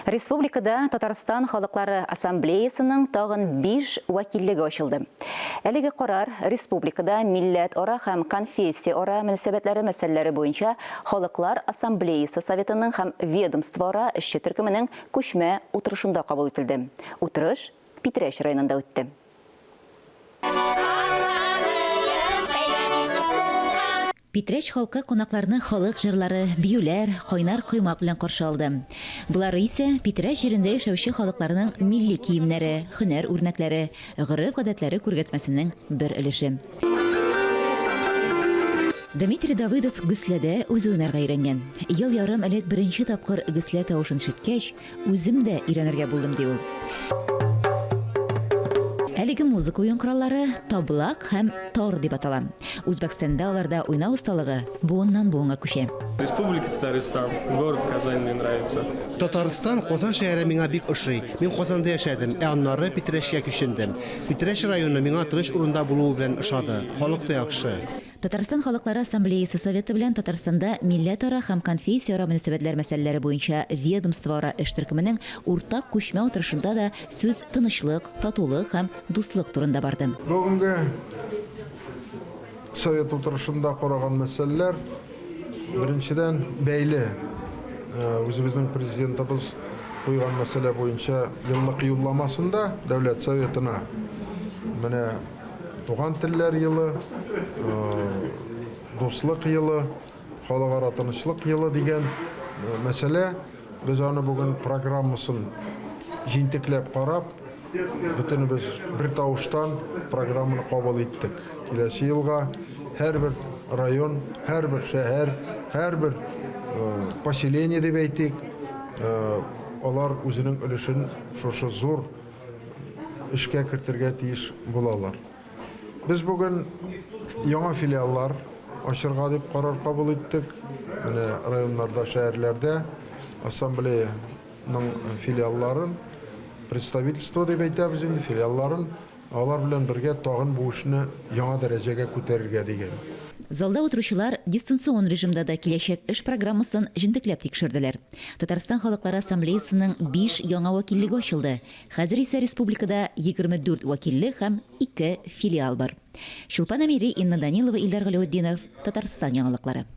Республикада Татарстан халыклары ассамблеясының тагын 5 вәкиллеге ачылды. Әлеге карар республикада милләт-ара һәм конфессия-ара мөнәсәбәтләре мәсьәләләре буенча Халыклар ассамблеясы советының һәм ведомствоара эшче төркеменең күчмә утырышында кабул ителде. Утырыш Питрәч районында үтте. Питрәч халкы кунакларны халык җырлары, биюләр, кайнар коймак белән каршы алды. Болары исә Питрәч җирендә яшәүче халыкларның милли киемнәре, һөнәр үрнәкләре, гореф-гадәтләре күргәзмәсенең бер өлеше. Дмитрий Давыдов гөсләдә үзе уйнарга өйрәнгән. Ел ярым элек беренче тапкыр гөслә тавышын ишеткәч, Үзем дә өйрәнергә булдым, ди ул. Әлеге музыка уен кораллары таблак һәм тор дип атала. Үзбәкстанда аларда уйнау осталыгы буыннан буынга күчә. Республика Татарстан, город Казань мне нравится. Татарстан, Казан шәһәре миңа бик ошый. Мин Казанда яшәдем, ә аннары Питрәчкә күчендем. Питрәч районы миңа тыныч урында булуы белән ошады. Халык та яхшы. Татарстан Халыклары Ассамблеясы Советы белән Татарстанда милләтара һәм конфессияара мөнәсәбәтләр мәсьәләләре буенча ведомствоара эш төркеменең уртак күчмә утырышында да сүз тынычлык, татулык һәм дуслык турында барды. Бүгенге Совет утырышында караган мәсьәләләр, беренчедән, бәйле үзебезнең Президентыбыз куйган мәсьәлә буенча еллык юлламасында Дәүләт Советына менә Туган телләр елы, дуслык елы, халыкара тынычлык елы дигән мәсьәлә. Без аны бүген программасын җентекләп карап, бөтенебез бер тавыштан программаны кабул иттек. Киләсе елга һәрбер район, һәрбер шәһәр, һәрбер поселение дип әйтик, алар үзенең өлешен шушы зур эшкә кертергә тиеш булалар. Без бүген яңа филиаллар ачырга дип карар кабул иттек. Менә районнарда, шәһәрләрдә ассамблеяның филиалларын, представительство дип әйтәбез инде, филиалларын, алар белән бергә тагын бу эшне яңа дәрәҗәгә күтәрергә дигән. Залда утыручылар дистанцион режимда да киләчәк эш программасын җентекләп тикшерделәр. Татарстан Халыклары Ассамблеясының биш яңа вәкиллеге ачылды. Хәзер исә республикада 24 вәкиллек һәм ике филиал бар. Чулпан Әмири, Инна Данилова, Илдар Галәветдинов, Татарстан яңалыклары.